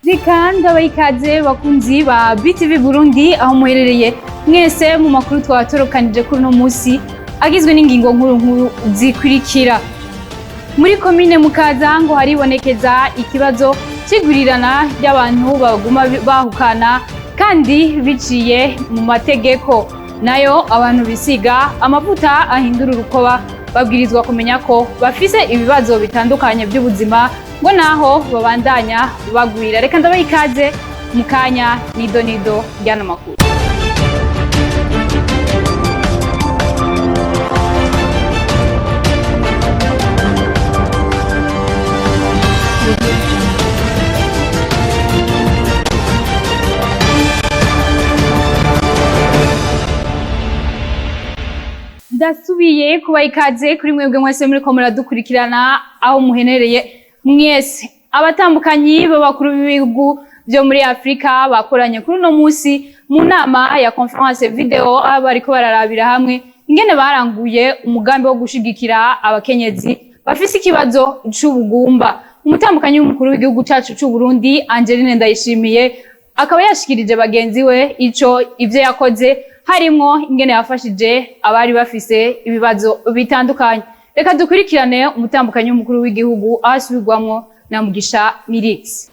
Reka ndabaha ikaze, bakunzi ba BTV Burundi, aho muherereye mwese, mu makuru twatorokanije kuri uno musi agizwe n'ingingo nkuru nkuru zikurikira: muri komine Mukaza ngo haribonekeza ikibazo c'igurirana ry'abantu baguma bahukana kandi biciye mu mategeko. Nayo abantu bisiga amavuta ahindura urukoba babwirizwa kumenya ko bafise ibibazo bitandukanye by'ubuzima, ngo naho babandanya bagwira. Reka ndabaha ikaze mu kanya nido nido ry'ano makuru. Ndasubiye kubaha ikaze kuri mwebwe mwese muriko muradukurikirana aho muhenereye mwese. Abatambukanyi b'abakuru b'ibihugu vyo muri Afrika bakoranye kuri uno musi mu nama ya conférence vidéo, aho bariko bararabira hamwe ingene baranguye umugambi wo gushigikira abakenyezi bafise ikibazo c'ubugumba. Umutambukanyi w'umukuru w'igihugu cacu c'u Burundi, Angeline Ndayishimiye, akaba yashikirije bagenzi we ico ivyo yakoze, harimwo ingene yafashije abari bafise ibibazo bitandukanye. Reka dukurikirane umutambukanyi w'umukuru w'igihugu, aho asubirwamwo na Mugisha Mirix.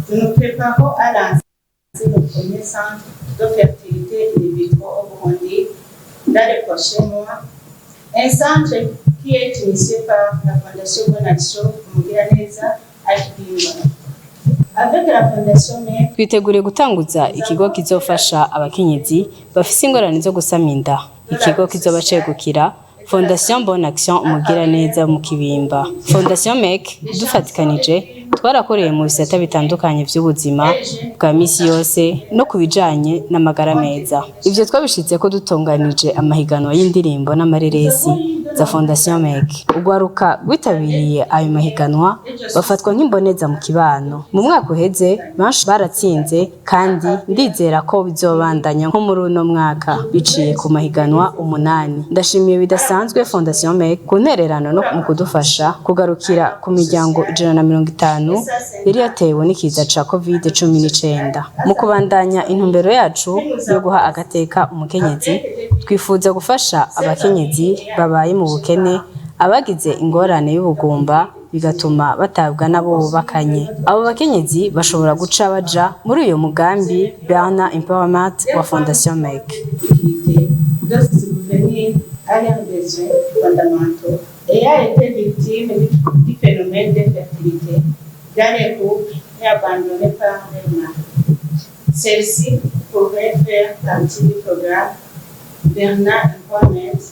Nous nous préparons à lancer le premier centre de fertilité in vitro au Burundi dans les prochains mois. Un centre qui est initié par la Fondation Bonne Action Umugiraneza à Kibimba. Avec la Fondation MEC, Twiteguriye gutanguza ikigo kizofasha abakenyezi bafise ingorane zo gusama inda, ikigo kizoba cegukira Fondation Bonne Action Umugiraneza mu Kibimba. Fondation MEC dufatikanije twarakoreye mu bisata bitandukanye vy'ubuzima bwa misi yose no ku bijanye n'amagara meza. Ivyo twabishitse ko dutunganije amahiganwa y'indirimbo n'amareresi za Fondation MEC. Urwaruka rwitabiriye ayo mahiganwa bafatwa nk'imboneza mu kibano. Mu mwaka uheze benshi baratsinze, kandi ndizera ko bizobandanya nko muri uno mwaka biciye ku mahiganwa 8. Ndashimiye bidasanzwe Fondation MEC ku ntererano no mu kudufasha kugarukira ku miryango 150 yari yatewe n'ikiza ca COVID-19. Mu kubandanya intumbero yacu yo guha agateka umukenyezi, twifuza gufasha abakenyezi babaye mu bukene, abagize ingorane y'ubugumba bigatuma batabwa n'abo bubakanye. Abo bakenyezi bashobora guca baja muri uyo mugambi Berna Empowerment wa Fondation MEC. De subvenir à leurs besoins fondamentaux et a été victime du phénomène d'infertilité dans les couples et abandonnés par leur mari. Celle-ci pourrait faire partie du programme Bernard Empowerment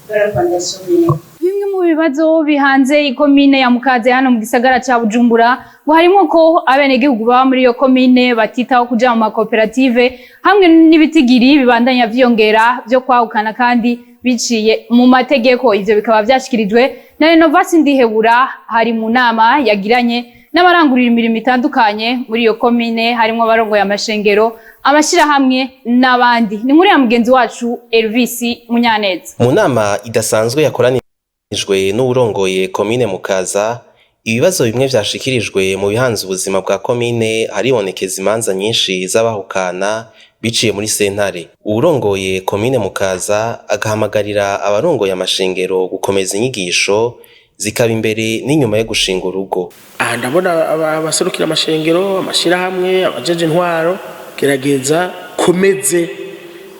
de la Fondation MEC. Bimwe mu bibazo bihanze ikomine ya Mukaze hano mu gisagara ca Bujumbura ngo harimo ko abenegihugu baba muri iyo komine batitaho kuja mu makoperative, hamwe n'ibitigiri bibandanya vyiyongera vyo kwahukana kandi biciye mu mategeko. Ivyo bikaba vyashikirijwe na Renovasi Ndihebura, hari mu nama yagiranye n'abarangurira imirimo itandukanye muri iyo komine, harimwo abarongoye amashengero, amashirahamwe n'abandi. Ni nkuru ya mugenzi wacu Elvis Munyaneza. Mu nama idasanzwe yakoranijwe n'uwurongoye komine Mukaza, ibibazo bimwe vyashikirijwe mu bihanze ubuzima bwa komine haribonekeza imanza nyinshi z'abahukana biciye muri sentare. Uwurongoye komine Mukaza agahamagarira abarongoye amashengero gukomeza inyigisho zikaba imbere n'inyuma yo gushinga urugo. Aha ndabona abaserukira amashengero, amashirahamwe, abajeje intwaro. Gerageza komeze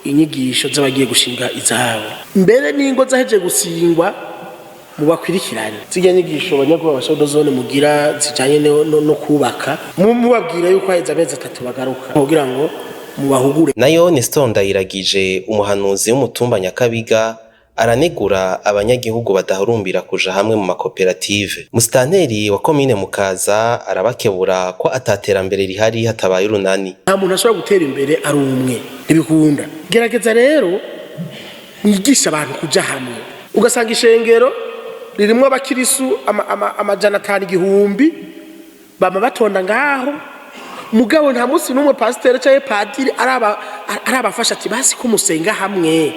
inyigisho z'abagiye gushinga izabo, mbere n'ingo zaheje gusingwa mubakwirikirane. Zirya nyigisho abanyagihugu ba zone mugira zijanye no kubaka, mubabwira yuko haheze amezi 3 bagaruka kugira ngo mubahugure. Nayo Nestor Ndayiragije, umuhanuzi w'umutumba Nyakabiga, aranegura abanyagihugu badahurumbira kuja hamwe mu makoperative. Musitanteri wa komine Mukaza arabakebura ko ataterambere rihari hatabaye urunani. Nta muntu ashobora gutera imbere ari umwe, ntibikunda. Gerageza rero mwigisha abantu kuja hamwe. Ugasanga ishengero ririmwo abakirisu 500, 1000, bama batonda ngaho, mugabo nta munsi n'umwe pasiteri cyangwa padiri arabafasha ati: "Basi ko musenga hamwe,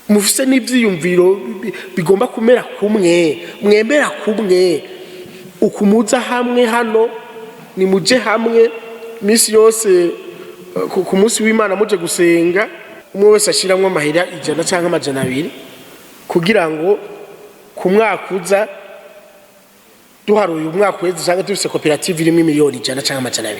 mufise n'ivyiyumviro bigomba kumera kumwe, mwemera kumwe, ukumuza hamwe hano." Nimuje hamwe iminsi yose, ku munsi w'Imana muje gusenga, umwe wese ashiramwo amahera 100 canke 200, kugira ngo ku mwaka uza duharuye umwaka uheze usanga dufise koperative irimwo 100 000 000 canke 200,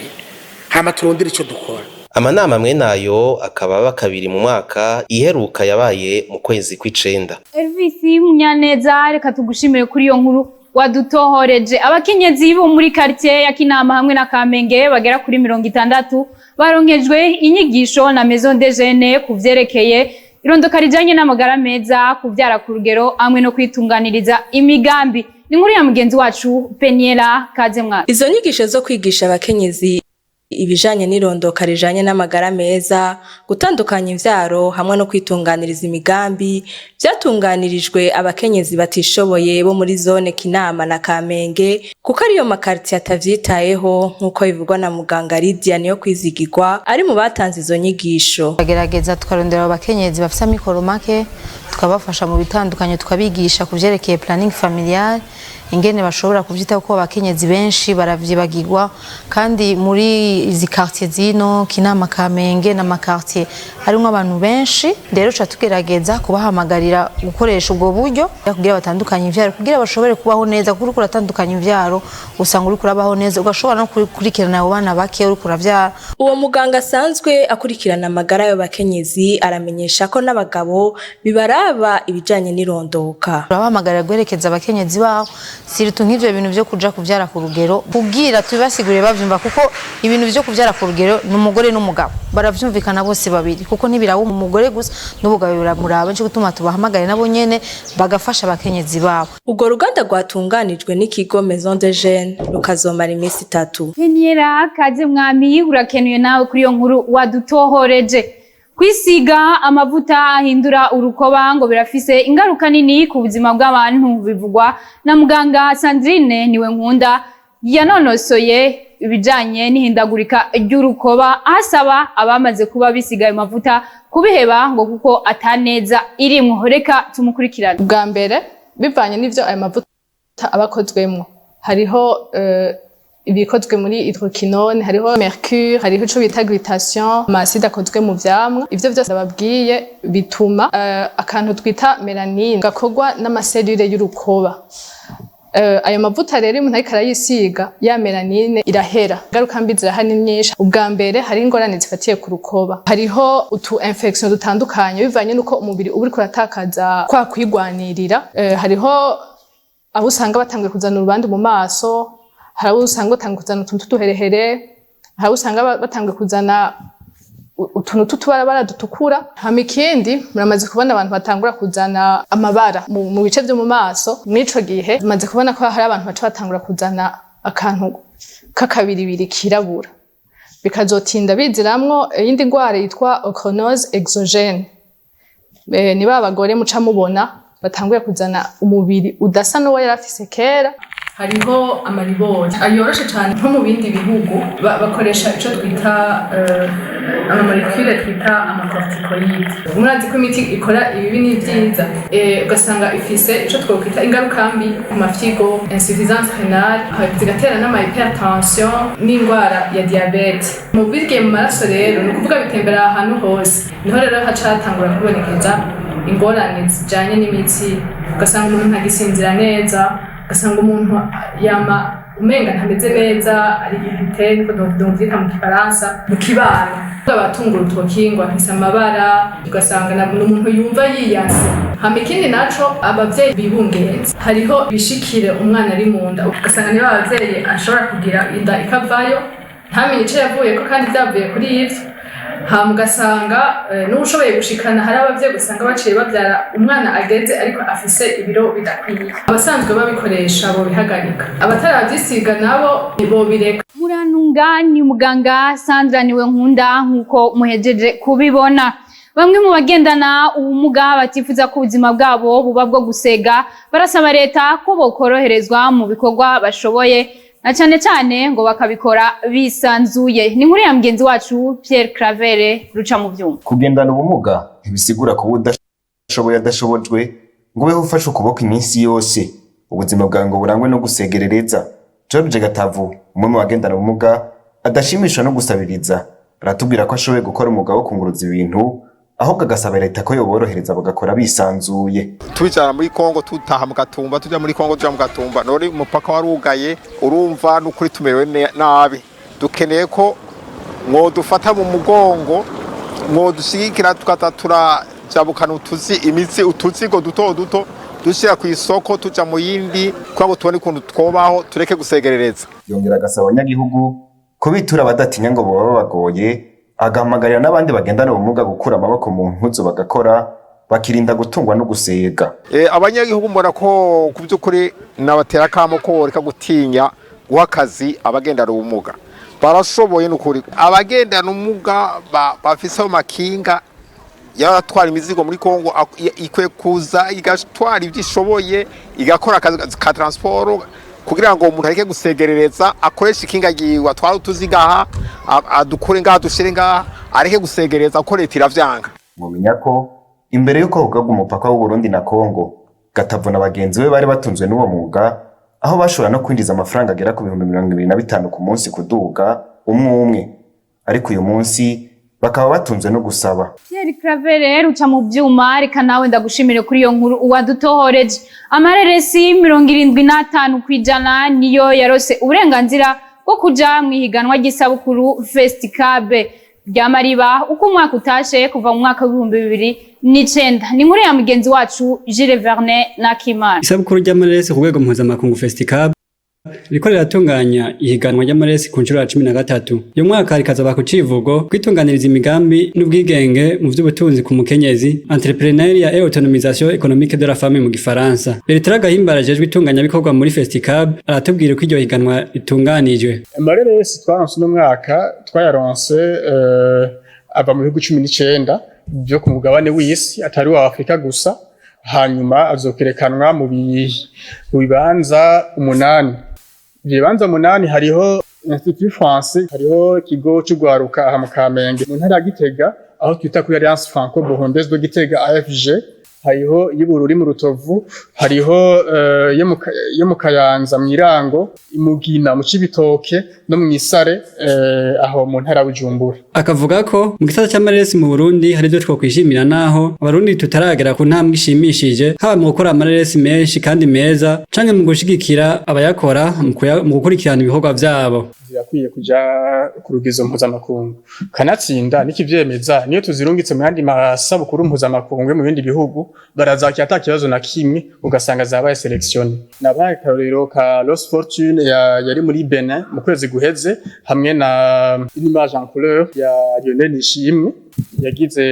hama turondere ico dukora. Amanama amwe nayo akaba aba kabiri mu mwaka, iheruka yabaye mu kwezi kw'icenda. Elvis Munyaneza, reka tugushimire kuri iyo nkuru wadutohoreje. Abakenyezi bo muri quartier ya Kinama hamwe na Kamenge bagera kuri 60 baronkejwe inyigisho na Maison des Jeunes ku vyerekeye irondoka rijanye n'amagara meza, kuvyara ku rugero hamwe no kwitunganiriza imigambi. Ni inkuru ya mugenzi wacu Peniela Kazemwa. Izo nyigisho zo kwigisha abakenyezi ibijanye n'irondoka rijanye n'amagara meza, gutandukanya imvyaro hamwe no kwitunganiriza imigambi vyatunganirijwe abakenyezi batishoboye bo muri zone Kinama na Kamenge, kuko ariyo makaritiye atavyitayeho, nk'uko bivugwa na muganga Lydia Niyo Kwizigirwa ari mu batanze izo nyigisho. Tugerageza tukarondera abo bakenyezi bafise amikoro make, tukabafasha mu bitandukanye, tukabigisha ku vyerekeye planning familial, ingene bashobora kuvyitaho, kuko abakenyezi benshi baravyibagirwa. Kandi muri izi quartier zino Kinama, Kamenge na makartier harimwo abantu benshi, rero tuca tugerageza kubahamagarira gukoresha ubwo buryo kugira batandukanye imvyaro, kugira bashobore kubaho neza, kuko uriko uratandukanya imvyaro usanga uriko urabaho neza, ugashobora no gukurikirana abo bana bake uriko uravyara. Uwo muganga asanzwe akurikirana amagara y'abakenyezi aramenyesha ko n'abagabo bibaraba ibijanye n'irondoka. Turabahamagarira guherekeza abakenyezi babo, surtout nk'ivyo bintu vyo kuja kuvyara ku rugero, kugira tubibasigurire bavyumva, kuko ibintu vyo kuvyara ku rugero ni umugore n'umugabo baravyumvikana bose babiri, kuko ntibiraba umugore gusa, n'ubugabo biramuraba. Nico gituma tubahamagare nabo nyene bagafasha abakenyezi babo. Urwo ruganda rwatunganijwe n'ikigo Maison de Jeunes rukazomara iminsi 3. Peniela Kaze Mwami, urakenuye nawe kuri iyo nkuru wadutohoreje. Kwisiga amavuta ahindura urukoba ngo birafise ingaruka nini ku buzima bw'abantu, bivugwa na muganga Sandrine Niwe Nkunda yanonosoye ibijanye n'ihindagurika ry'urukoba, asaba abamaze kuba bisiga ayo mavuta kubiheba ngo kuko ataneza irimwo. Reka tumukurikirane. Bwa mbere, bivanye n'ivyo ayo mavuta aba akozwemwo, hariho ibikozwe muri hydroquinone, hariho mercure, hariho ico bita glutathion, ama acide akozwe mu vyamwa. Ivyo vyose babwiye bituma akantu twita mélanine gakorwa n'ama cellules y'urukoba. Ayo mavuta rero, umuntu ariko arayisiga, ya mélanine irahera. Ingaruka mbi zirahari ni nyinshi. Ubwa mbere, hari ingorane zifatiye ku rukoba, hariho utu infection dutandukanye bivanye n'uko umubiri uba uriko uratakaza kwa kwigwanirira. Hariho abo usanga batanguye kuzana urubandu mu maso, hari abo usanga batanguye kuzana utuntu tw'uduherehere, hari abo usanga batanguye kuzana utuntu tw'utubarabara dutukura. Hama ikindi, muramaze kubona abantu batangura kuzana amabara mu bice vyo mu maso. Mw'ico gihe maze kubona ko hari abantu baca batangura kuzana akantu k'akabiribiri kirabura, bikazotinda biziramwo iyindi ngwara yitwa ochronose exogène. Ni ba bagore muca mubona batanguye kuzana umubiri udasa n'uwo yari afise kera. Hariho amaribori yoroshe cyane. Nko mu bindi bihugu bakoresha ico twita ama molécules twita ama corticoïdes. Murazi ko imiti ikora ibibi n'ivyiza, ugasanga ifise ico twokwita ingaruka mbi ku mafyigo, insuffisance rénale, zigatera n'ama hypertension n'ingwara ya diabète. Mu bigiye mu maraso rero, ni ukuvuga bitembera ahantu hose, niho rero haca hatangura kubonekeza ingorane zijanye n'imitsi, ugasanga umuntu ntagisinzira neza, ugasanga umuntu yama umenga ntameze neza, ari irrité, niko novyita mu Gifaransa. Mu kibano abatunga urutoki ngo afise amabara, ugasanga ni umuntu yumva yiyanse. Hama ikindi naco, abavyeyi bibungenze, hariho bishikire umwana ari mu nda, ugasanga niba abavyeyi ashobora kugira inda ikavayo ntamenye ico yavuyeko kandi vyavuye kuri ivyo. Hama ugasanga n'uwushoboye gushikana, hari abavyeyi usanga baciye bavyara umwana ageze ariko afise ibiro bidakwiye. Abasanzwe babikoresha bobihagarika, abataravyisiga nabo bobireka. Murantunga, ni muganga Sandra Niwe Nkunda. Nk'uko muhejeje kubibona, bamwe mu bagendana ubumuga batifuza ko ubuzima bwabo buba bwo gusega barasaba leta ko bokoroherezwa mu bikorwa bashoboye, na cane cane ngo bakabikora bisanzuye. Ni inkuru ya mugenzi wacu Pierre Claver ruca mu vyuma. Kugendana ubumuga ntibisigura kuba udashoboye, adashobojwe ngo ubeho ufashe ukuboko iminsi yose, ubuzima bwawe ngo burangwe no gusegerereza. George Gatavu, umwe mu bagendana ubumuga adashimishwa no gusabiriza, aratubwira ko ashoboye gukora umwuga wo kunguruza ibintu, ahubwo agasaba leta ko yoborohereza bagakora bisanzuye. Tubijana muri Kongo, tutaha mu Gatumba, tuja muri Kongo, tuja mu Gatumba, none umupaka warugaye. Urumva n'ukuri tumerewe nabi. Dukeneye ko mwodufata mu mugongo, mwodushigikira, tukaza turajabukana utuzi imitsi, utuzigo duto duto dushyira ku isoko, tuja mu yindi, kugira ngo tubone ukuntu twobaho, tureke gusegerereza. Yongera agasaba abanyagihugu kubitura badatinya ngo boba babagoye, agahamagarira n'abandi bagendana ubumuga gukura amaboko mu mpuzu bagakora, bakirinda gutungwa no gusega. Abanyagihugu mbona ko ku by'ukuri nabatera akamo ko boreka gutinya guha akazi abagendana ubumuga. Barashoboye n'ukuri. Abagendana ubumuga bafise ayo makinga yaratwara imizigo muri Kongo, ikwiye kuza igatwara ibyo ishoboye, igakora akazi ka transport kugira ngo umuntu areke gusegerereza, akoreshe ikinga ryiwe, atware utuziga aha, adukure ngaha, dushire ngaha, areke gusegereza kuko leta iravyanga. Mumenya ko imbere y'uko hugarwa umupaka w'Uburundi na Kongo, Gatavu na bagenzi be bari batunzwe n'uwo mwuga, aho bashobora no kwinjiza amafaranga agera ku 25,000 ku munsi kuduga umwe umwe, ariko uyu munsi bakaba batunzwe no gusaba. Pierre Claver uca mu vyuma, reka nawe ndagushimire kuri iyo nkuru uwadutohoreje. Amareresi 75% niyo yarose uburenganzira bwo kuja mw'ihiganwa ry'isabukuru Festicabe rya Mariba uko umwaka utashe kuva mu mwaka w'2009. Ni inkuru ya mugenzi wacu Gilles Vernet Nakimana. Isabukuru ry'amareresi ku rwego mpuzamakungu Festicab riko riratunganya ihiganwa ry'amareresi ku nshuro ya 13. Uyu mwaka rikazaba ku civugo kwitunganiriza imigambi n'ubwigenge mu vy'ubutunzi ku mukenyezi, entrepreneuriat et autonomisation économique de la femme mu gifaransa. Bertrand Gahimbara ajejwe itunganyabikorwa muri Festicab aratubwira uko iryo higanwa ritunganijwe. Amareresi twaronse uno mwaka, twayaronse ava mu bihugu 19 vyo ku mugabane w'isi, atari uwa Afurika gusa. Hanyuma azokerekanwa mu bibanza umunani. Ivyo bibanza umunani hariho Institut Français, hariho ikigo c'ugwaruka aha mu Kamenge, mu ntara ya Gitega, aho twita kuri Alliance Franco Burundaise de Gitega, AFG, hariho iy'Ubururi mu Rutovu, hariho yo mu Kayanza mw'Irango, Imugina mu Cibitoke no mw'Isare aho mu ntara ya Bujumbura. Akavuga ko mu gisata c'amareresi mu Burundi hari ivyo twokwishimira, naho abarundi tutaragera ku ntambwe ishimishije, haba mu gukora amareresi menshi kandi meza canke mu gushigikira abayakora mu gukurikirana ibikorwa vyabo. Zirakwiye kuja ku rugezo mpuzamakungu, kanatsinda n'ikivyemeza niyo tuzirungitse mu yandi masabukuru mpuzamakungu yo mu bindi bihugu, barazakira ata kibazo na kimwe, ugasanga zabaye sélectionnées. Nabaye akarorero ka Lost Fortune yari muri Benin mu kwezi guheze, hamwe na Une image en couleur ya Lionel Nishimwe yagize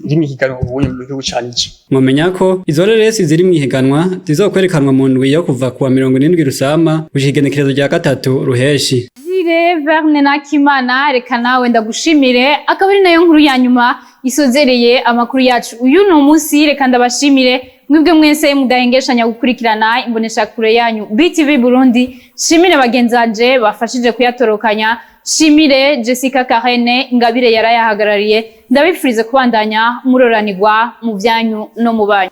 iri mw'ihiganwa ubu mu gihugu ca Niger. Mwomenya ko izo reresi ziri mw'ihiganwa zizokwerekanwa mu ndwi yo kuva kuwa 70 Rusama gushika igenekerezo rya 3 Ruheshi. Gilles Verne Nakimana, reka nawe ndagushimire. Akaba ari nayo nkuru ya nyuma isozereye amakuru yacu uyu ni umunsi. Reka ndabashimire mwebwe mwese mudahengeshanya gukurikirana imboneshakure yanyu BTV Burundi. Shimire bagenzi banje bafashije kuyatorokanya, shimire Jessica Karene Ingabire yarayahagarariye. Ndabifurize kubandanya muroranirwa mu vyanyu no mu banyu.